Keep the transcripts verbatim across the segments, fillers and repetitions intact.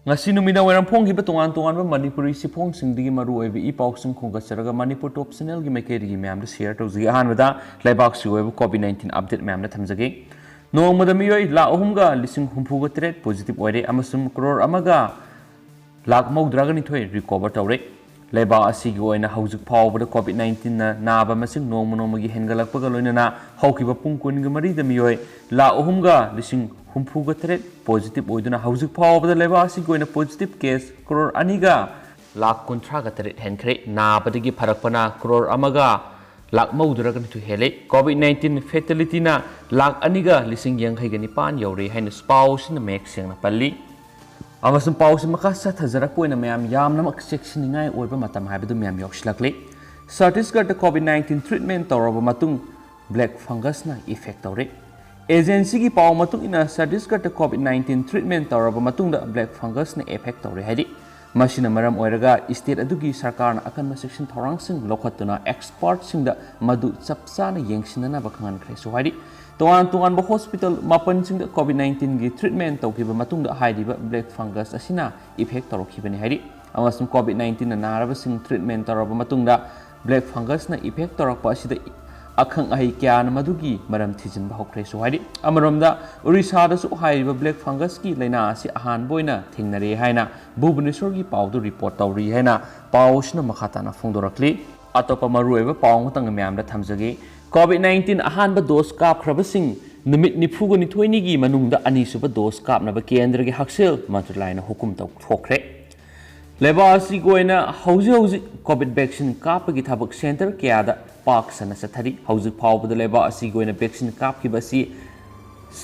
ꯉꯁꯤ ꯅꯨꯃꯤꯗꯥꯡ ꯋꯥꯏꯔꯝ ꯐꯣꯡꯈꯤꯕ ꯇꯣꯉꯥꯟ ꯇꯣꯉꯥꯟꯕ ꯃꯅꯤꯄꯨꯔꯤ ꯆꯦꯐꯣꯡꯁꯤꯡꯗꯒꯤ ꯃꯔꯨ ꯑꯣꯏꯕ ꯏ ꯄꯥꯎꯁꯤꯡ ꯈꯣꯝꯒꯠꯆꯔꯒ ꯃꯅꯤꯄꯨꯔ ꯇꯣꯞ ꯆꯦꯅꯦꯜꯒꯤ ꯃꯥꯏꯀꯩꯗꯒꯤ ꯃꯌꯥꯝꯗ ꯁꯤꯌꯔ ꯇꯧꯖꯒꯦ꯫ ꯑꯍꯥꯟꯕꯗ ꯂꯩꯕꯥꯛꯁꯤꯒꯤ ꯑꯣꯏꯕ ꯀꯣꯚꯤꯗ ꯅꯥꯏꯟꯇꯤꯟ ꯑꯞꯗꯦꯠ ꯃꯌꯥꯝꯗ ꯊꯝꯖꯒꯦ꯫ ꯅꯣꯡꯃꯗ ꯃꯤꯑꯣꯏ ꯂꯥꯈ ꯑꯍꯨꯝꯒ ꯂꯤꯁꯤꯡ ꯍꯨꯝꯐꯨꯒ ꯇꯔꯦꯠ ꯄꯣꯖꯤꯇꯤꯚ ꯑꯣꯏꯔꯦ ꯑꯃꯁꯨꯡ ꯀ꯭ꯔꯣꯔ ꯑꯃꯒ ꯂꯥꯈ ꯃꯧꯗ꯭ꯔꯥꯒ ꯅꯤꯊꯣꯏ ꯔꯤꯀꯣꯚꯔ ꯇꯧꯔꯦ꯫ ꯂꯩꯕꯥꯛ ꯑꯁꯤꯒꯤ ꯑꯣꯏꯅ ꯍꯧꯖꯤꯛ ꯐꯥꯎꯕꯗ ꯀꯣꯚꯤꯗ ꯅꯥꯏꯟꯇꯤꯟꯅ ꯅꯥꯕ ꯃꯁꯤꯡ ꯅꯣꯡꯃ ꯅꯣꯡꯃꯒꯤ ꯍꯦꯟꯒꯠꯂꯛꯄꯒ ꯂꯣꯏꯅꯅ ꯍꯧꯈꯤꯕ ꯄꯨꯡ ꯀꯨꯟꯒ ꯃꯔꯤꯗ ꯃꯤꯑꯣꯏ ꯂꯥꯈ ꯑꯍꯨꯝꯒ ꯂꯤꯁꯤꯡ ꯍꯨꯝꯐꯨꯒ ꯇꯔꯦꯠ ꯄꯣꯖꯤꯇꯤꯚ ꯑꯣꯏꯗꯨꯅ ꯍꯧꯖꯤꯛ ꯐꯥꯎꯕꯗ ꯂꯩꯕꯥꯛ ꯑꯁꯤꯒꯤ ꯑꯣꯏꯅ ꯄꯣꯖꯤꯇꯤꯚ ꯀꯦꯁ ꯀ꯭ꯔꯣꯔ ꯑꯅꯤꯒ ꯂꯥꯈ ꯀꯨꯟꯊ꯭ꯔꯥꯒ ꯇꯔꯦꯠ ꯍꯦꯟꯈ꯭ꯔꯦ꯫ ꯅꯥꯕꯗꯒꯤ ꯐꯔꯛꯄꯅ ꯀ꯭ꯔꯣꯔ ꯑꯃꯒ ꯂꯥꯈ ꯃꯧꯗ꯭ꯔꯥꯒ ꯅꯤꯊꯣꯏ ꯍꯦꯜꯂꯦ꯫ ꯀꯣꯚꯤꯗ ꯅꯥꯏꯟꯇꯤꯟ ꯐꯦꯇꯦꯂꯤꯇꯤꯅ ꯂꯥꯈ ꯑꯅꯤꯒ ꯂꯤꯁꯤꯡ ꯌꯥꯡꯈꯩꯒ ꯅꯤꯄꯥꯟ ꯌꯧꯔꯦ ꯍꯥꯏꯅ ꯄꯥꯎꯁꯤꯅ ꯃꯌꯦꯛ ꯁꯦꯡꯅ ꯄꯜꯂꯤ꯫ ꯑꯃꯁꯨꯡ ꯄꯥꯎꯁꯤ ꯃꯈꯥ ꯆꯠꯊꯖꯔꯛꯄ ꯑꯣꯏꯅ ꯃꯌꯥꯝ ꯌꯥꯝꯅꯃꯛ ꯆꯦꯛꯁꯤꯟꯅꯤꯡꯉꯥꯏ ꯑꯣꯏꯕ ꯃꯇꯝ ꯍꯥꯏꯕꯗꯨ ꯃꯌꯥꯝ ꯌꯧꯁꯤꯜꯂꯛꯂꯤ꯫ ꯆꯇꯤꯁꯒꯔꯗ ꯀꯣꯚꯤꯗ ꯅꯥꯏꯟꯇꯤꯟ ꯇ꯭ꯔꯤꯠꯃꯦꯟ ꯇꯧꯔꯕ ꯃꯇꯨꯡ ꯕ꯭ꯂꯦꯛ ꯐꯪꯒꯁꯅ ꯏꯐꯦꯛ ꯇꯧꯔꯦ꯫ ꯑꯦꯖꯦꯟꯁꯤꯒꯤ ꯄꯥꯎ ꯃꯇꯨꯡ ꯏꯟꯅ ꯆꯇꯤꯁꯒꯔꯗ ꯀꯣꯚꯤꯗ ꯅꯥꯏꯟꯇꯤꯟ ꯇ꯭ꯔꯤꯠꯃꯦꯟ ꯇꯧꯔꯕ ꯃꯇꯨꯡꯗ ꯕ꯭ꯂꯦꯛ ꯐꯪꯒꯁꯅ ꯏꯐꯦꯛ ꯇꯧꯔꯦ ꯍꯥꯏꯔꯤ꯫ ꯃꯁꯤꯅ ꯃꯔꯝ ꯑꯣꯏꯔꯒ ꯁ꯭ꯇꯦꯠ ꯑꯗꯨꯒꯤ ꯁꯔꯀꯥꯔꯅ ꯑꯀꯟꯕ ꯆꯦꯛꯁꯤꯟ ꯊꯧꯔꯥꯡꯁꯤꯡ ꯂꯧꯈꯠꯇꯨꯅ ꯑꯦꯛꯁꯄꯔꯠꯁꯤꯡꯗ ꯃꯗꯨ ꯆꯞ ꯆꯥꯅ ꯌꯦꯡꯁꯤꯟꯅꯅꯕ ꯈꯪꯍꯟꯈ꯭ꯔꯦꯁꯨ ꯍꯥꯏꯔꯤ꯫ ꯇꯣꯉꯥꯟ ꯇꯣꯉꯥꯟꯕ ꯍꯣꯁꯄꯤꯇꯥꯜ ꯃꯥꯄꯟꯁꯤꯡꯗ ꯀꯣꯚꯤꯗ ꯅꯥꯏꯟꯇꯤꯟꯒꯤ ꯇ꯭ꯔꯤꯠꯃꯦꯟ ꯇꯧꯈꯤꯕ ꯃꯇꯨꯡꯗ ꯍꯥꯏꯔꯤꯕ ꯕ꯭ꯂꯦꯛ ꯐꯪꯒꯁ ꯑꯁꯤꯅ ꯏꯐꯦꯛ ꯇꯧꯔꯛꯈꯤꯕꯅꯤ ꯍꯥꯏꯔꯤ꯫ ꯑꯃꯁꯨꯡ ꯀꯣꯚꯤꯗ ꯅꯥꯏꯟꯇꯤꯟꯅ ꯅꯥꯔꯕꯁꯤꯡ ꯇ꯭ꯔꯤꯠꯃꯦꯟ ꯇꯧꯔꯕ ꯃꯇꯨꯡꯗ ꯕ꯭ꯂꯦꯛ ꯐꯪꯒꯁꯅ ꯏꯐꯦꯛ ꯇꯧꯔꯛꯄ ꯑꯁꯤꯗ ꯑꯈꯪ ꯑꯍꯩ ꯀꯌꯥꯅ ꯃꯗꯨꯒꯤ ꯃꯔꯝ ꯊꯤꯖꯤꯟꯕ ꯍꯧꯈ꯭ꯔꯦꯁꯨ ꯍꯥꯏꯔꯤ꯫ ꯑꯃꯔꯣꯝꯗ ꯑꯣꯔꯤꯁꯥꯗꯁꯨ ꯍꯥꯏꯔꯤꯕ ꯕ꯭ꯂꯦꯛ ꯐꯪꯒꯁꯀꯤ ꯂꯥꯏꯅꯥ ꯑꯁꯤ ꯑꯍꯥꯟꯕ ꯑꯣꯏꯅ ꯊꯦꯡꯅꯔꯦ ꯍꯥꯏꯅ ꯚꯨꯕꯅꯦꯁꯣꯔꯒꯤ ꯄꯥꯎꯗꯨ ꯔꯤꯄꯣꯔꯠ ꯇꯧꯔꯤ ꯍꯥꯏꯅ ꯄꯥꯎ ꯑꯁꯤꯅ ꯃꯈꯥ ꯇꯥꯅ ꯐꯣꯡꯗꯣꯔꯛꯂꯤ꯫ ꯑꯇꯣꯞꯄ ꯃꯔꯨꯑꯣꯏꯕ ꯄꯥꯎ ꯑꯃꯇꯪ ꯃꯌꯥꯝꯗ ꯊꯝꯖꯒꯦ꯫ ꯀꯣꯚꯤꯗ ꯅꯥꯏꯟꯇꯤꯟ ꯑꯍꯥꯟꯕ ꯗꯣꯁ ꯀꯥꯞꯈ꯭ꯔꯕꯁꯤꯡ ꯅꯨꯃꯤꯠ ꯅꯤꯐꯨꯒ ꯅꯤꯊꯣꯏꯅꯤꯒꯤ ꯃꯅꯨꯡꯗ ꯑꯅꯤꯁꯨꯕ ꯗꯣꯁ ꯀꯥꯞꯅꯕ ꯀꯦꯟꯗ꯭ꯔꯒꯤ ꯍꯛꯁꯦꯜ ꯃꯟꯇ꯭ꯔꯥꯂꯌꯅ ꯍꯨꯀꯨꯝ ꯇꯧꯊꯣꯛꯈ꯭ꯔꯦ꯫ ꯂꯩꯕꯥꯛ ꯑꯁꯤꯒꯤ ꯑꯣꯏꯅ ꯍꯧꯖꯤꯛ ꯍꯧꯖꯤꯛ ꯀꯣꯚꯤꯗ ꯚꯦꯛꯁꯤꯟ ꯀꯥꯞꯄꯒꯤ ꯊꯕꯛ ꯁꯦꯟꯇꯔ ꯀꯌꯥꯗ ꯄꯥꯛ ꯁꯟꯅ ꯆꯠꯊꯔꯤ꯫ ꯍꯧꯖꯤꯛ ꯐꯥꯎꯕꯗ ꯂꯩꯕꯥꯛ ꯑꯁꯤꯒꯤ ꯑꯣꯏꯅ ꯚꯦꯛꯁꯤꯟ ꯀꯥꯞꯈꯤꯕ ꯑꯁꯤ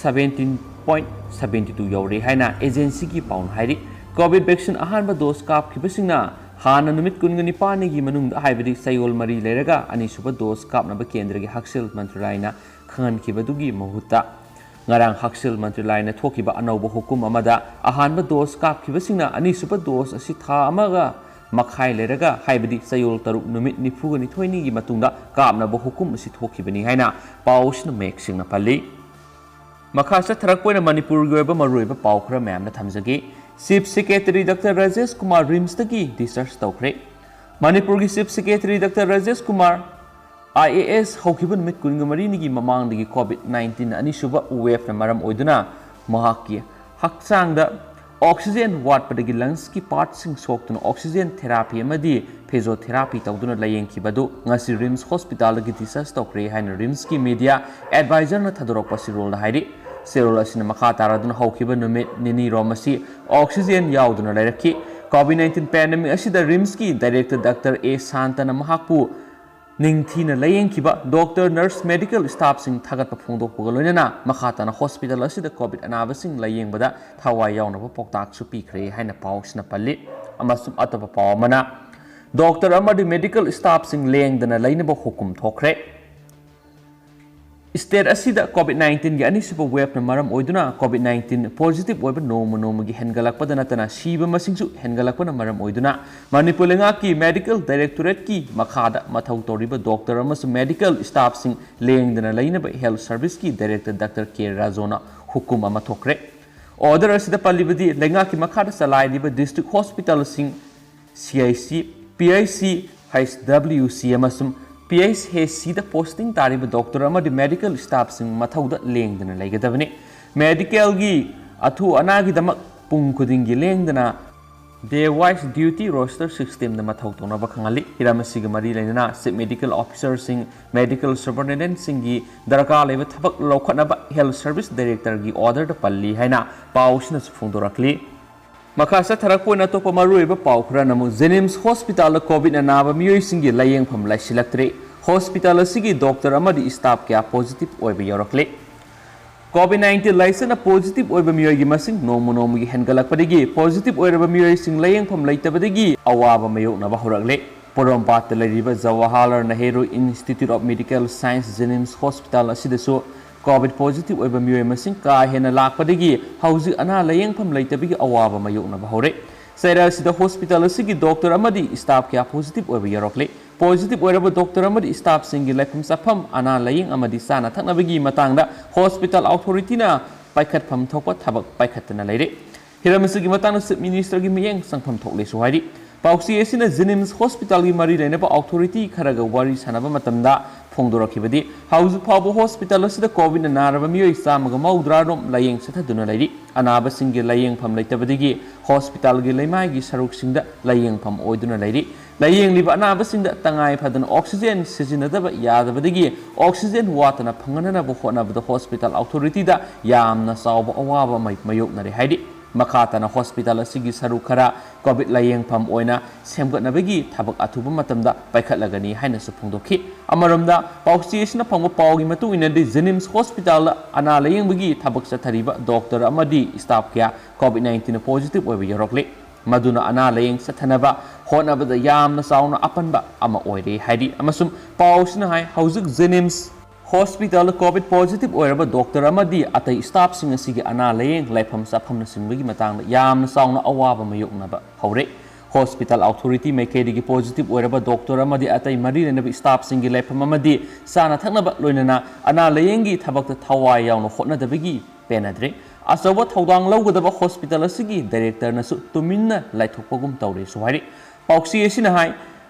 seventeen point seventy two ꯌꯧꯔꯦ ꯍꯥꯏꯅ ꯑꯦꯖꯦꯟꯁꯤꯒꯤ ꯄꯥꯎꯅ ꯍꯥꯏꯔꯤ꯫ ꯀꯣꯚꯤꯗ ꯚꯦꯛꯁꯤꯟ ꯑꯍꯥꯟꯕ ꯗꯣꯁ ꯀꯥꯞꯈꯤꯕꯁꯤꯡꯅ ꯍꯥꯟꯅ ꯅꯨꯃꯤꯠ ꯀꯨꯟꯒ ꯅꯤꯄꯥꯟꯅꯤꯒꯤ ꯃꯅꯨꯡꯗ, ꯍꯥꯏꯕꯗꯤ ꯆꯌꯣꯜ ꯃꯔꯤ ꯂꯩꯔꯒ, ꯑꯅꯤꯁꯨꯕ ꯗꯣꯁ ꯀꯥꯞꯅꯕ ꯀꯦꯟꯗ꯭ꯔꯒꯤ ꯍꯛꯁꯦꯜ ꯃꯟꯇ꯭ꯔꯥꯂꯌꯅ ꯈꯪꯍꯟꯈꯤꯕꯗꯨꯒꯤ ꯃꯍꯨꯠꯇ, ꯉꯔꯥꯡ ꯍꯛꯁꯦꯜ ꯃꯟꯇ꯭ꯔꯥꯂꯌꯅ ꯊꯣꯛꯈꯤꯕ ꯑꯅꯧꯕ ꯍꯨꯀꯨꯝ ꯑꯃꯗ ꯑꯍꯥꯟꯕ ꯗꯣꯁ ꯀꯥꯞꯈꯤꯕꯁꯤꯡꯅ ꯑꯅꯤꯁꯨꯕ ꯗꯣꯁ ꯑꯁꯤ ꯊꯥ ꯑꯃꯒ ꯃꯈꯥꯏ ꯂꯩꯔꯒ, ꯍꯥꯏꯕꯗꯤ ꯆꯌꯣꯜ ꯇꯔꯨꯛ ꯅꯨꯃꯤꯠ ꯅꯤꯐꯨꯒ ꯅꯤꯊꯣꯏꯅꯤꯒꯤ ꯃꯇꯨꯡꯗ ꯀꯥꯞꯅꯕ ꯍꯨꯀꯨꯝ ꯑꯁꯤ ꯊꯣꯛꯈꯤꯕꯅꯤ ꯍꯥꯏꯅ ꯄꯥꯎ ꯑꯁꯤꯅ ꯃꯌꯦꯛ ꯁꯦꯡꯅ ꯄꯜꯂꯤ꯫ ꯃꯈꯥ ꯆꯠꯊꯔꯛꯄ ꯑꯣꯏꯅ ꯃꯅꯤꯄꯨꯔꯒꯤ ꯑꯣꯏꯕ ꯃꯔꯨꯑꯣꯏꯕ ꯄꯥꯎ ꯈꯔ ꯃꯌꯥꯝꯅ ꯊꯝꯖꯒꯦ꯫ Chief Secretary Doctor Rajesh Kumar RIMSꯇꯒꯤ discharge ꯇꯧꯈ꯭ꯔꯦ꯫ ꯃꯅꯤꯄꯨꯔꯒꯤ Chief Secretary Doctor Rajesh Kumar, IAS, ꯍꯧꯈꯤꯕ ꯅꯨꯃꯤꯠ ꯀꯨꯟꯃꯔꯤꯅꯤꯒꯤ ꯃꯃꯥꯡꯗꯒꯤ COVID nineteen ꯑꯅꯤꯁꯨꯕ waveꯅ ꯃꯔꯝ ꯑꯣꯏꯗꯨꯅ ꯃꯍꯥꯛꯀꯤ ꯍꯛꯆꯥꯡꯗ oxygen ꯋꯥꯠꯄꯗꯒꯤ lungsꯀꯤ partꯁꯤꯡ ꯁꯣꯛꯇꯨꯅ oxygen therapy ꯑꯃꯗꯤ physiotherapy ꯇꯧꯗꯨꯅ ꯂꯥꯌꯦꯡꯈꯤꯕ ꯑꯗꯨ ꯉꯁꯤ RIMS hospitalꯗꯒꯤ discharge ꯇꯧꯈ꯭ꯔꯦ ꯍꯥꯏꯅ RIMSꯀꯤ media advisorꯅ ꯊꯥꯗꯣꯔꯛꯄ ꯆꯦꯔꯣꯜꯗ ꯍꯥꯏꯔꯤ꯫ ꯆꯦꯔꯣꯜ ꯑꯁꯤꯅ ꯃꯈꯥ ꯇꯥꯔꯗꯨꯅ ꯍꯧꯈꯤꯕ ꯅꯨꯃꯤꯠ ꯅꯤꯅꯤꯔꯣꯝ ꯑꯁꯤ oxygen ꯌꯥꯎꯗꯨꯅ ꯂꯩꯔꯛꯈꯤ꯫ COVID nineteen pandemic ꯑꯁꯤꯗ RIMSꯀꯤ director Doctor A ꯁꯥꯟꯇꯅ ꯃꯍꯥꯛꯄꯨ ꯅꯤꯡꯊꯤꯅ ꯂꯥꯌꯦꯡꯈꯤꯕ doctor, nurse, medical staffꯁꯤꯡ ꯊꯥꯒꯠꯄ ꯐꯣꯡꯗꯣꯛꯄꯒ ꯂꯣꯏꯅꯅ ꯃꯈꯥ ꯇꯥꯅ hospital ꯑꯁꯤꯗ COVID ꯑꯅꯥꯕꯁꯤꯡ ꯂꯥꯌꯦꯡꯕꯗ ꯊꯋꯥꯏ ꯌꯥꯎꯅꯕ ꯄꯥꯎꯇꯥꯛꯁꯨ ꯄꯤꯈ꯭ꯔꯦ ꯍꯥꯏꯅ ꯄꯥꯎꯁꯤꯅ ꯄꯜꯂꯤ꯫ ꯑꯃꯁꯨꯡ ꯑꯇꯣꯞꯄ ꯄꯥꯎ ꯑꯃꯅ, doctor ꯑꯃꯗꯤ medical staffꯁꯤꯡ ꯂꯦꯡꯗꯅ ꯂꯩꯅꯕ ꯍꯨꯀꯨꯝ ꯊꯣꯛꯈ꯭ꯔꯦ꯫ State ꯑꯁꯤꯗ COVID nineteenꯒꯤ ꯑꯅꯤꯁꯨꯕ waveꯅ ꯃꯔꯝ ꯑꯣꯏꯗꯨꯅ COVID nineteen positive ꯑꯣꯏꯕ ꯅꯣꯡꯃ ꯅꯣꯡꯃꯒꯤ ꯍꯦꯟꯒꯠꯂꯛꯄꯗ ꯅꯠꯇꯅ ꯁꯤꯕ ꯃꯁꯤꯡꯁꯨ ꯍꯦꯟꯒꯠꯂꯛꯄꯅ ꯃꯔꯝ ꯑꯣꯏꯗꯨꯅ ꯃꯅꯤꯄꯨꯔ ꯂꯩꯉꯥꯛꯀꯤ medical directorateꯀꯤ ꯃꯈꯥꯗ ꯃꯊꯧ ꯇꯧꯔꯤꯕ doctor ꯑꯃꯁꯨꯡ medical staffꯁꯤꯡ ꯂꯦꯡꯗꯅ ꯂꯩꯅꯕ health serviceꯀꯤ director Doctor K ꯔꯥꯖꯣꯅ ꯍꯨꯀꯨꯝ ꯑꯃ ꯊꯣꯛꯈ꯭ꯔꯦ꯫ Order ꯑꯁꯤꯗ ꯄꯜꯂꯤꯕꯗꯤ ꯂꯩꯉꯥꯛꯀꯤ ꯃꯈꯥꯗ ꯆꯂꯥꯏꯔꯤꯕ district hospitalꯁꯤꯡ, CIC, PIC, HWC ꯑꯃꯁꯨꯡ PHCꯗ posting ꯇꯥꯔꯤꯕ doctor ꯑꯃꯗꯤ medical staffꯁꯤꯡ ꯃꯊꯧꯗ ꯂꯦꯡꯗꯅ ꯂꯩꯒꯗꯕꯅꯤ꯫ Medicalꯒꯤ ꯑꯊꯨ ꯑꯅꯥꯒꯤꯗꯃꯛ ꯄꯨꯡ ꯈꯨꯗꯤꯡꯒꯤ ꯂꯦꯡꯗꯅ day wise duty roster systemꯗ ꯃꯊꯧ ꯇꯧꯅꯕ ꯈꯪꯍꯜꯂꯤ꯫ ꯍꯤꯔꯝ ꯑꯁꯤꯒ ꯃꯔꯤ ꯂꯩꯅꯅ chief medical officerꯁꯤꯡ, medical superintendentꯁꯤꯡꯒꯤ ꯗꯔꯀꯥꯔ ꯂꯩꯕ ꯊꯕꯛ ꯂꯧꯈꯠꯅꯕ health service directorꯒꯤ orderꯗ ꯄꯜꯂꯤ ꯍꯥꯏꯅ ꯄꯥꯎꯁꯤꯅꯁꯨ ꯐꯣꯡꯗꯣꯔꯛꯂꯤ꯫ ꯃꯈꯥ ꯆꯠꯊꯔꯛꯄ ꯑꯣꯏꯅ ꯑꯇꯣꯞꯄ ꯃꯔꯨꯑꯣꯏꯕ ꯄꯥꯎ ꯈꯔꯅ ꯑꯃꯨꯛ JNIMS hospitalꯗ COVID ꯅꯥꯕ ꯃꯤꯑꯣꯏꯁꯤꯡꯒꯤ ꯂꯥꯌꯦꯡꯐꯝ ꯂꯩꯁꯤꯜꯂꯛꯇ꯭ꯔꯦ꯫ Hospital ꯑꯁꯤꯒꯤ doctor ꯑꯃꯗꯤ staff ꯀꯌꯥ positive ꯑꯣꯏꯕ ꯌꯥꯎꯔꯛꯂꯦ꯫ COVID nineteen ꯂꯥꯏꯆꯠꯅ positive ꯑꯣꯏꯕ ꯃꯤꯑꯣꯏꯒꯤ ꯃꯁꯤꯡ ꯅꯣꯡꯃ ꯅꯣꯡꯃꯒꯤ ꯍꯦꯟꯒꯠꯂꯛꯄꯗꯒꯤ positive ꯑꯣꯏꯔꯕ ꯃꯤꯑꯣꯏꯁꯤꯡ ꯂꯥꯌꯦꯡꯐꯝ ꯂꯩꯇꯕꯗꯒꯤ ꯑꯋꯥꯕ ꯃꯥꯌꯣꯛꯅꯕ ꯍꯧꯔꯛꯂꯦ꯫ ꯄꯣꯔꯣꯝꯄꯥꯠꯇ ꯂꯩꯔꯤꯕ Jawaharlal Nehru Institute of Medical Science JNIMS hospital ꯑꯁꯤꯗꯁꯨ COVID positive ꯑꯣꯏꯕ ꯃꯤꯑꯣꯏ ꯃꯁꯤꯡ ꯀꯥ ꯍꯦꯟꯅ ꯂꯥꯛꯄꯗꯒꯤ ꯍꯧꯖꯤꯛ ꯑꯅꯥ ꯂꯥꯌꯦꯡꯐꯝ ꯂꯩꯇꯕꯒꯤ ꯑꯋꯥꯕ ꯃꯥꯌꯣꯛꯅꯕ ꯍꯧꯔꯦ꯫ ꯆꯩꯔꯥ ꯑꯁꯤꯗ hospital ꯑꯁꯤꯒꯤ doctor ꯑꯃꯗꯤ staff ꯀꯌꯥ positive ꯑꯣꯏꯕ ꯌꯥꯎꯔꯛꯂꯦ꯫ Positive ꯑꯣꯏꯔꯕ doctor ꯑꯃꯗꯤ staffꯁꯤꯡꯒꯤ ꯂꯩꯐꯝ ꯆꯥꯐꯝ, ꯑꯅꯥ ꯂꯥꯌꯦꯡ ꯑꯃꯗꯤ ꯆꯥꯅ ꯊꯛꯅꯕꯒꯤ ꯃꯇꯥꯡꯗ hospital authorityꯅ ꯄꯥꯏꯈꯠꯐꯝ ꯊꯣꯛꯄ ꯊꯕꯛ ꯄꯥꯏꯈꯠꯇꯅ ꯂꯩꯔꯦ꯫ ꯍꯤꯔꯝ ꯑꯁꯤꯒꯤ ꯃꯇꯥꯡꯗ Chief Minister ꯒꯤ ꯃꯤꯠꯌꯦꯡ ꯆꯪꯐꯝ ꯊꯣꯛꯂꯦꯁꯨ ꯍꯥꯏꯔꯤ꯫ ꯄꯥꯎꯆꯦ ꯑꯁꯤꯅ JNIMS hospital ꯒꯤ ꯃꯔꯤ ꯂꯩꯅꯕ authority ꯈꯔꯒ ꯋꯥꯔꯤ ꯁꯥꯟꯅꯕ ꯃꯇꯝꯗ ꯐꯣꯡꯗꯣꯔꯛꯈꯤꯕꯗꯤ, ꯍꯧꯖꯤꯛ ꯐꯥꯎꯕ hospital ꯑꯁꯤꯗ COVID ꯅ ꯅꯥꯔꯕ ꯃꯤꯑꯣꯏ ꯆꯥꯝꯃꯒ ꯃꯧꯗ꯭ꯔꯥ ꯔꯣꯝ ꯂꯥꯌꯦꯡ ꯆꯠꯊꯗꯨꯅ ꯂꯩꯔꯤ꯫ ꯑꯅꯥꯕꯁꯤꯡꯒꯤ ꯂꯥꯌꯦꯡꯐꯝ ꯂꯩꯇꯕꯗꯒꯤ hospital ꯒꯤ ꯂꯩꯃꯥꯏꯒꯤ ꯁꯔꯨꯛꯁꯤꯡꯗ ꯂꯥꯌꯦꯡꯐꯝ ꯑꯣꯏꯗꯨꯅ ꯂꯩꯔꯤ꯫ ꯂꯥꯌꯦꯡꯂꯤꯕ ꯑꯅꯥꯕꯁꯤꯡꯗ ꯇꯉꯥꯏ ꯐꯗꯅ oxygen ꯁꯤꯖꯤꯟꯅꯗꯕ ꯌꯥꯗꯕꯗꯒꯤ oxygen ꯋꯥꯠꯇꯅ ꯐꯪꯍꯟꯅꯅꯕ ꯍꯣꯠꯅꯕꯗ hospital authority ꯗ ꯌꯥꯝꯅ ꯆꯥꯎꯕ ꯑꯋꯥꯕ ꯑꯃ ꯃꯥꯌꯣꯛꯅꯔꯦ ꯍꯥꯏꯔꯤ꯫ ꯃꯈꯥ ꯇꯥꯅ hospital ꯑꯁꯤꯒꯤ ꯁꯔꯨꯛ ꯈꯔ COVID ꯂꯥꯌꯦꯡꯐꯝ ꯑꯣꯏꯅ ꯁꯦꯝꯒꯠꯅꯕꯒꯤ ꯊꯕꯛ ꯑꯊꯨꯕ ꯃꯇꯝꯗ ꯄꯥꯏꯈꯠꯂꯒꯅꯤ ꯍꯥꯏꯅꯁꯨ ꯐꯣꯡꯗꯣꯛꯈꯤ꯫ ꯑꯃꯔꯣꯝꯗ, ꯄꯥꯎꯆꯦ ꯑꯁꯤꯅ ꯐꯪꯕ ꯄꯥꯎꯒꯤ ꯃꯇꯨꯡ ꯏꯟꯅꯗꯤ, JNIMS hospital ꯗ ꯑꯅꯥ ꯂꯥꯌꯦꯡꯕꯒꯤ ꯊꯕꯛ ꯆꯠꯊꯔꯤꯕ doctor ꯑꯃꯗꯤ staff ꯀꯌꯥ COVID nineteen ꯗ positive ꯑꯣꯏꯕ ꯌꯥꯎꯔꯛꯂꯦ꯫ ꯃꯗꯨꯅ ꯑꯅꯥ ꯂꯥꯌꯦꯡ ꯆꯠꯊꯅꯕ ꯍꯣꯠꯅꯕꯗ ꯌꯥꯝꯅ ꯆꯥꯎꯅ ꯑꯄꯟꯕ ꯑꯃ ꯑꯣꯏꯔꯦ ꯍꯥꯏꯔꯤ꯫ ꯑꯃꯁꯨꯡ ꯄꯥꯎ ꯑꯁꯤꯅ ꯍꯥꯏ, ꯍꯧꯖꯤꯛ JNIMS hospital ꯗ COVID positive ꯑꯣꯏꯔꯕ doctor ꯑꯃꯗꯤ ꯑꯇꯩ staff ꯁꯤꯡ ꯑꯁꯤꯒꯤ ꯑꯅꯥ ꯂꯥꯌꯦꯡ, ꯂꯩꯐꯝ ꯆꯥꯐꯝꯅꯆꯤꯡꯕꯒꯤ ꯃꯇꯥꯡꯗ ꯌꯥꯝꯅ ꯆꯥꯎꯅ ꯑꯋꯥꯕ ꯃꯥꯌꯣꯛꯅꯕ ꯍꯧꯔꯦ꯫ Hospital authority ꯃꯥꯏꯀꯩꯗꯒꯤ positive ꯑꯣꯏꯔꯕ doctor ꯑꯃꯗꯤ ꯑꯇꯩ ꯃꯔꯤ ꯂꯩꯅꯕ staff ꯁꯤꯡꯒꯤ ꯂꯩꯐꯝ ꯑꯃꯗꯤ ꯆꯥꯅ ꯊꯛꯅꯕ, ꯂꯣꯏꯅꯅ ꯑꯅꯥ ꯂꯥꯌꯦꯡꯒꯤ ꯊꯕꯛꯇ ꯊꯋꯥꯏ ꯌꯥꯎꯅ ꯍꯣꯠꯅꯗꯕꯒꯤ ꯄꯦꯟꯅꯗ꯭ꯔꯦ꯫ ꯑꯆꯧꯕ ꯊꯧꯗꯥꯡ ꯂꯧꯒꯗꯕ hospital ꯑꯁꯤꯒꯤ director ꯅꯁꯨ ꯇꯨꯃꯤꯟꯅ ꯂꯩꯊꯣꯛꯄꯒꯨꯝ ꯇꯧꯔꯦꯁꯨ ꯍꯥꯏꯔꯤ꯫ ꯄꯥꯎꯆꯦ ꯑꯁꯤꯅ ꯍꯥꯏ,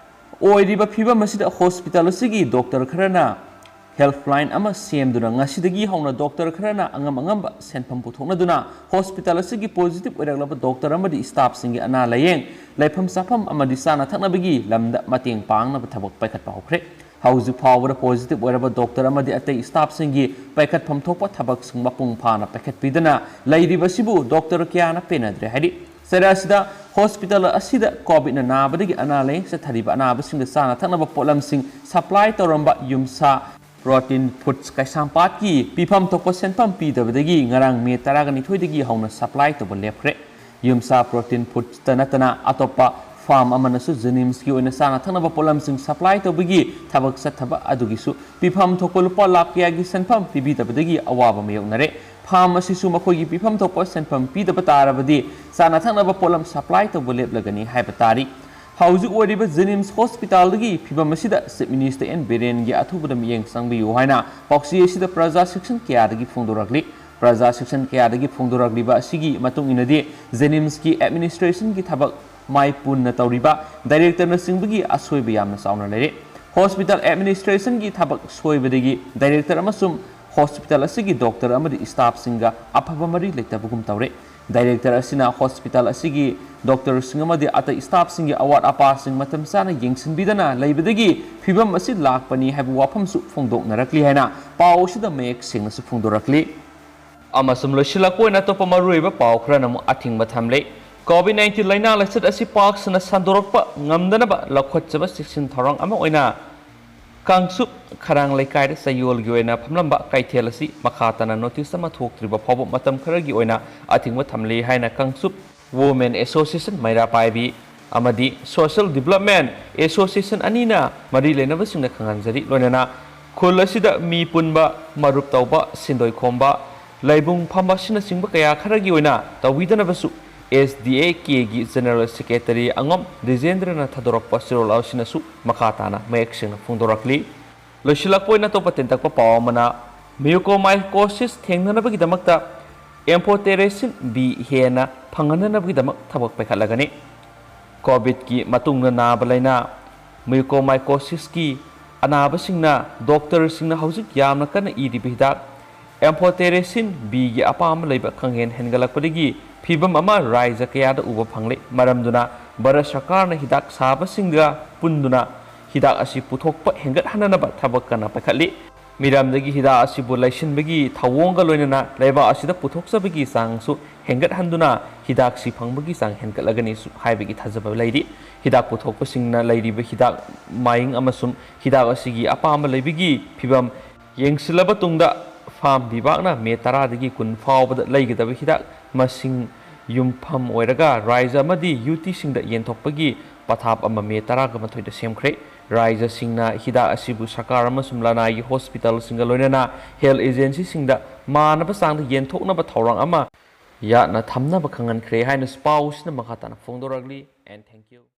ꯑꯣꯏꯔꯤꯕ ꯐꯤꯕꯝ ꯑꯁꯤꯗ hospital ꯑꯁꯤꯒꯤ doctor ꯈꯔꯅ helpline ꯑꯃ ꯁꯦꯝꯗꯨꯅ ꯉꯁꯤꯗꯒꯤ ꯍꯧꯅ doctor ꯈꯔꯅ ꯑꯉꯝ ꯑꯉꯝꯕ ꯁꯦꯟꯐꯝ ꯄꯨꯊꯣꯛꯅꯗꯨꯅ hospital ꯑꯁꯤꯒꯤ positive ꯑꯣꯏꯔꯛꯂꯕ doctor ꯑꯃꯗꯤ staff ꯁꯤꯡꯒꯤ ꯑꯅꯥ ꯂꯥꯌꯦꯡ, ꯂꯩꯐꯝ ꯆꯥꯐꯝ ꯑꯃꯗꯤ ꯆꯥꯅ ꯊꯛꯅꯕꯒꯤ ꯂꯝꯗ ꯃꯇꯦꯡ ꯄꯥꯡꯅꯕ ꯊꯕꯛ ꯄꯥꯏꯈꯠꯄ ꯍꯧꯈ꯭ꯔꯦ꯫ ꯍꯧꯖꯤꯛ ꯐꯥꯎꯕꯗ positive ꯑꯣꯏꯔꯕ doctor ꯑꯃꯗꯤ ꯑꯇꯩ staff ꯁꯤꯡꯒꯤ ꯄꯥꯏꯈꯠꯐꯝ ꯊꯣꯛꯄ ꯊꯕꯛꯁꯤꯡ ꯃꯄꯨꯡ ꯐꯥꯅ ꯄꯥꯏꯈꯠꯄꯤꯗꯅ ꯂꯩꯔꯤꯕꯁꯤꯕꯨ doctor ꯀꯌꯥꯅ ꯄꯦꯟꯅꯗ꯭ꯔꯦ ꯍꯥꯏꯔꯤ꯫ ꯆꯩꯔꯥ ꯑꯁꯤꯗ hospital ꯑꯁꯤꯗ COVID ꯅ ꯅꯥꯕꯗꯒꯤ ꯑꯅꯥ ꯂꯥꯌꯦꯡ ꯆꯠꯊꯔꯤꯕ ꯑꯅꯥꯕꯁꯤꯡꯗ ꯆꯥꯅ ꯊꯛꯅꯕ ꯄꯣꯠꯂꯝꯁꯤꯡ supply ꯇꯧꯔꯝꯕ ꯌꯨꯝꯁꯥ Protein Foods ꯀꯩꯁꯥꯝꯄꯥꯠꯀꯤ ꯄꯤꯐꯝ ꯊꯣꯛꯄ ꯁꯦꯟꯐꯝ ꯄꯤꯗꯕꯗꯒꯤ ꯉꯔꯥꯡ ꯃꯦ ꯇꯔꯥꯅꯤꯊꯣꯏꯗꯒꯤ ꯍꯧꯅ supply ꯇꯧꯕ ꯂꯦꯞꯈ꯭ꯔꯦ꯫ ꯌꯨꯝꯁꯥ Protein Foods ꯇ ꯅꯠꯇꯅ ꯑꯇꯣꯞꯄ firm ꯑꯃꯅꯁꯨ JNIMS ꯀꯤ ꯑꯣꯏꯅ ꯆꯥꯅ ꯊꯛꯅꯕ ꯄꯣꯠꯂꯝꯁꯤꯡ supply ꯇꯧꯕꯒꯤ ꯊꯕꯛ ꯆꯠꯊꯕ ꯑꯗꯨꯒꯤꯁꯨ ꯄꯤꯐꯝ ꯊꯣꯛꯄ ꯂꯨꯄꯥ ꯂꯥꯈ ꯀꯌꯥꯒꯤ ꯁꯦꯟꯐꯝ ꯄꯤꯕꯤꯗꯕꯗꯒꯤ ꯑꯋꯥꯕ ꯃꯥꯌꯣꯛꯅꯔꯦ꯫ Firm ꯑꯁꯤꯁꯨ ꯃꯈꯣꯏꯒꯤ ꯄꯤꯐꯝ ꯊꯣꯛꯄ ꯁꯦꯟꯐꯝ ꯄꯤꯗꯕ ꯇꯥꯔꯕꯗꯤ ꯆꯥꯅ ꯊꯛꯅꯕ ꯄꯣꯠꯂꯝ supply ꯇꯧꯕ ꯂꯦꯞꯂꯒꯅꯤ ꯍꯥꯏꯕ ꯇꯥꯔꯤ꯫ ꯍꯧꯖꯤꯛ ꯑꯣꯏꯔꯤꯕ JNIMS hospital ꯗꯒꯤ ꯐꯤꯕꯝ ꯑꯁꯤꯗ Chief Minister N ꯕꯤꯔꯦꯟꯒꯤ ꯑꯊꯨꯕꯗ ꯃꯤꯠꯌꯦꯡ ꯆꯪꯕꯤꯌꯨ ꯍꯥꯏꯅ ꯄꯥꯎꯆꯦ ꯑꯁꯤꯗ ꯄ꯭ꯔꯖꯥ section ꯀꯌꯥꯗꯒꯤ ꯐꯣꯡꯗꯣꯔꯛꯂꯤ꯫ ꯄ꯭ꯔꯖꯥ ꯁꯦꯛꯁꯟ ꯀꯌꯥꯗꯒꯤ ꯐꯣꯡꯗꯣꯔꯛꯂꯤꯕ ꯑꯁꯤꯒꯤ ꯃꯇꯨꯡ ꯏꯟꯅꯗꯤ, JNIMSꯀꯤ administrationꯒꯤ ꯊꯕꯛ ꯃꯥꯏ ꯄꯨꯟꯅ ꯇꯧꯔꯤꯕ directorꯅꯆꯤꯡꯕꯒꯤ ꯑꯁꯣꯏꯕ ꯌꯥꯝꯅ ꯆꯥꯎꯅ ꯂꯩꯔꯦ꯫ Hospital administrationꯒꯤ ꯊꯕꯛ ꯁꯣꯏꯕꯗꯒꯤ director ꯑꯃꯁꯨꯡ hospital ꯑꯁꯤꯒꯤ doctor ꯑꯃꯗꯤ staffꯁꯤꯡꯒ ꯑꯐꯕ ꯃꯔꯤ ꯂꯩꯇꯕꯒꯨꯝ ꯇꯧꯔꯦ꯫ Director ꯑꯁꯤꯅ hospital ꯑꯁꯤꯒꯤ doctorꯁꯤꯡ ꯑꯃꯗꯤ ꯑꯇꯩ staffꯁꯤꯡꯒꯤ ꯑꯋꯥꯠ ꯑꯄꯥꯁꯤꯡ ꯃꯇꯝ ꯆꯥꯅ ꯌꯦꯡꯁꯤꯟꯕꯤꯗꯅ ꯂꯩꯕꯗꯒꯤ ꯐꯤꯕꯝ ꯑꯁꯤ ꯂꯥꯛꯄꯅꯤ ꯍꯥꯏꯕ ꯋꯥꯐꯝꯁꯨ ꯐꯣꯡꯗꯣꯛꯅꯔꯛꯂꯤ ꯍꯥꯏꯅ ꯄꯥꯎ ꯑꯁꯤꯗ ꯃꯌꯦꯛ ꯁꯦꯡꯅꯁꯨ ꯐꯣꯡꯗꯣꯔꯛꯂꯤ꯫ ꯑꯃꯁꯨꯡ ꯂꯣꯏꯁꯤꯜꯂꯛꯄ ꯑꯣꯏꯅ ꯑꯇꯣꯞꯄ ꯃꯔꯨꯑꯣꯏꯕ ꯄꯥꯎ ꯈꯔꯅ ꯑꯃꯨꯛ ꯑꯊꯤꯡꯕ ꯊꯝꯂꯤ꯫ COVID nineteen ꯂꯩꯅꯥ ꯂꯥꯏꯆꯠ ꯑꯁꯤ ꯄꯥꯛ ꯁꯟꯅ ꯁꯟꯗꯣꯔꯛꯄ ꯉꯝꯗꯅꯕ ꯂꯧꯈꯠꯆꯕ ꯆꯦꯛꯁꯤꯟ ꯊꯧꯔꯥꯡ ꯑꯃ ꯑꯣꯏꯅ ꯀꯥꯡꯆꯨꯞ ꯈꯔꯥꯡ ꯂꯩꯀꯥꯏꯗ ꯆꯌꯣꯜꯒꯤ ꯑꯣꯏꯅ ꯐꯝꯂꯝꯕ ꯀꯩꯊꯦꯜ ꯑꯁꯤ ꯃꯈꯥ ꯇꯥꯅ notice ꯑꯃ ꯊꯣꯛꯇ꯭ꯔꯤꯕ ꯐꯥꯎꯕ ꯃꯇꯝ ꯈꯔꯒꯤ ꯑꯣꯏꯅ ꯑꯊꯤꯡꯕ ꯊꯝꯂꯤ ꯍꯥꯏꯅ ꯀꯥꯡꯆꯨꯞ Women Association ꯃꯩꯔꯥ ꯄꯥꯏꯕꯤ ꯑꯃꯗꯤ Social Development Association ꯑꯅꯤꯅ ꯃꯔꯤ ꯂꯩꯅꯕꯁꯤꯡꯅ ꯈꯪꯍꯟꯖꯔꯤ꯫ ꯂꯣꯏꯅꯅ ꯈꯨꯜ ꯑꯁꯤꯗ ꯃꯤ ꯄꯨꯟꯕ, ꯃꯔꯨꯞ ꯇꯧꯕ, ꯁꯤꯟꯗꯣꯏ ꯈꯣꯝꯕ, ꯂꯩꯕꯨꯡ ꯐꯝꯕ ꯑꯁꯤꯅꯆꯤꯡꯕ ꯀꯌꯥ ꯈꯔꯒꯤ ꯑꯣꯏꯅ ꯇꯧꯕꯤꯗꯅꯕꯁꯨ SDAKꯒꯤ General Secretary ꯑꯉꯝ ꯗꯤꯖꯦꯟꯗ꯭ꯔꯅ ꯊꯥꯗꯣꯔꯛꯄ ꯆꯦꯔꯣꯜ ꯑꯁꯤꯅꯁꯨ ꯃꯈꯥ ꯇꯥꯅ ꯃꯌꯦꯛ ꯁꯦꯡꯅ ꯐꯣꯡꯗꯣꯔꯛꯂꯤ꯫ ꯂꯣꯏꯁꯤꯜꯂꯛꯄ ꯑꯣꯏꯅ ꯑꯇꯣꯞꯄ ꯇꯦꯟꯇꯛꯄ ꯄꯥꯎ ꯑꯃꯅ, mucormycosis ꯊꯦꯡꯅꯅꯕꯒꯤꯗꯃꯛꯇ amphotericin B ꯍꯦꯟꯅ ꯐꯪꯍꯟꯅꯅꯕꯒꯤꯗꯃꯛ ꯊꯕꯛ ꯄꯥꯏꯈꯠꯂꯒꯅꯤ꯫ COVIDꯀꯤ ꯃꯇꯨꯡꯗ ꯅꯥꯕ ꯂꯥꯏꯅꯥ mucormycosisꯀꯤ ꯑꯅꯥꯕꯁꯤꯡꯅ doctorꯁꯤꯡꯅ ꯍꯧꯖꯤꯛ ꯌꯥꯝꯅ ꯀꯟꯅ ꯏꯔꯤꯕ ꯍꯤꯗꯥꯛ amphotericin Bꯒꯤ ꯑꯄꯥꯝꯕ ꯂꯩꯕ ꯈꯪꯍꯦꯟ ꯍꯦꯟꯒꯠꯂꯛꯄꯗꯒꯤ ꯐꯤꯚꯝ ꯑꯃ ꯔꯥꯏꯖ ꯀꯌꯥꯗ ꯎꯕ ꯐꯪꯂꯦ꯫ ꯃꯔꯝꯗꯨꯅ ꯚꯥꯔꯠ ꯁꯔꯀꯥꯔꯅ ꯍꯤꯗꯥꯛ ꯁꯥꯕꯁꯤꯡꯒ ꯄꯨꯟꯗꯨꯅ ꯍꯤꯗꯥꯛ ꯑꯁꯤ ꯄꯨꯊꯣꯛꯄ ꯍꯦꯟꯒꯠꯍꯟꯅꯅꯕ ꯊꯕꯛ ꯀꯟꯅ ꯄꯥꯏꯈꯠꯂꯤ꯫ ꯃꯤꯔꯝꯗꯒꯤ ꯍꯤꯗꯥꯛ ꯑꯁꯤꯕꯨ ꯂꯩꯁꯤꯟꯕꯒꯤ ꯊꯧꯑꯣꯡꯒ ꯂꯣꯏꯅꯅ ꯂꯩꯕꯥꯛ ꯑꯁꯤꯗ ꯄꯨꯊꯣꯛꯆꯕꯒꯤ ꯆꯥꯡꯁꯨ ꯍꯦꯟꯒꯠꯍꯟꯗꯨꯅ ꯍꯤꯗꯥꯛꯁꯤ ꯐꯪꯕꯒꯤ ꯆꯥꯡ ꯍꯦꯟꯒꯠꯂꯒꯅꯤꯁꯨ ꯍꯥꯏꯕꯒꯤ ꯊꯥꯖꯕ ꯂꯩꯔꯤ꯫ ꯍꯤꯗꯥꯛ ꯄꯨꯊꯣꯛꯄꯁꯤꯡꯅ ꯂꯩꯔꯤꯕ ꯍꯤꯗꯥꯛ ꯃꯥꯏꯡ ꯑꯃꯁꯨꯡ ꯍꯤꯗꯥꯛ ꯑꯁꯤꯒꯤ ꯑꯄꯥꯝꯕ ꯂꯩꯕꯒꯤ ꯐꯤꯚꯝ ꯌꯦꯡꯁꯤꯜꯂꯕ ꯇꯨꯡꯗ farm ꯕꯤꯚꯥꯒꯅ ꯃꯦ ꯇꯔꯥꯗꯒꯤ ꯀꯨꯟ ꯐꯥꯎꯕꯗ ꯂꯩꯒꯗꯕ ꯍꯤꯗꯥꯛ ꯃꯁꯤꯡ ꯌꯨꯝꯐꯝ ꯑꯣꯏꯔꯒ ꯔꯥꯏꯖ ꯑꯃꯗꯤ ꯌꯨꯇꯤꯁꯤꯡꯗ ꯌꯦꯟꯊꯣꯛꯄꯒꯤ ꯄꯊꯥꯞ ꯑꯃ ꯃꯦ ꯇꯔꯥꯒ ꯃꯥꯊꯣꯏꯗ ꯁꯦꯝꯈ꯭ꯔꯦ꯫ ꯔꯥꯏꯖꯁꯤꯡꯅ ꯍꯤꯗꯥꯛ ꯑꯁꯤꯕꯨ ꯁꯔꯀꯥꯔ ꯑꯃꯁꯨꯡ ꯂꯅꯥꯏꯒꯤ hospitalꯁꯤꯡꯒ ꯂꯣꯏꯅꯅ health agencyꯁꯤꯡꯗ ꯃꯥꯟꯅꯕ ꯆꯥꯡꯗ ꯌꯦꯟꯊꯣꯛꯅꯕ ꯊꯧꯔꯥꯡ ꯑꯃ ꯌꯥꯠꯅ ꯊꯝꯅꯕ ꯈꯪꯍꯟꯈ꯭ꯔꯦ ꯍꯥꯏꯅꯁꯨ ꯄꯥꯎꯁꯤꯅ ꯃꯈꯥ ꯇꯥꯅ ꯐꯣꯡꯗꯣꯔꯛꯂꯤ꯫ And thank you.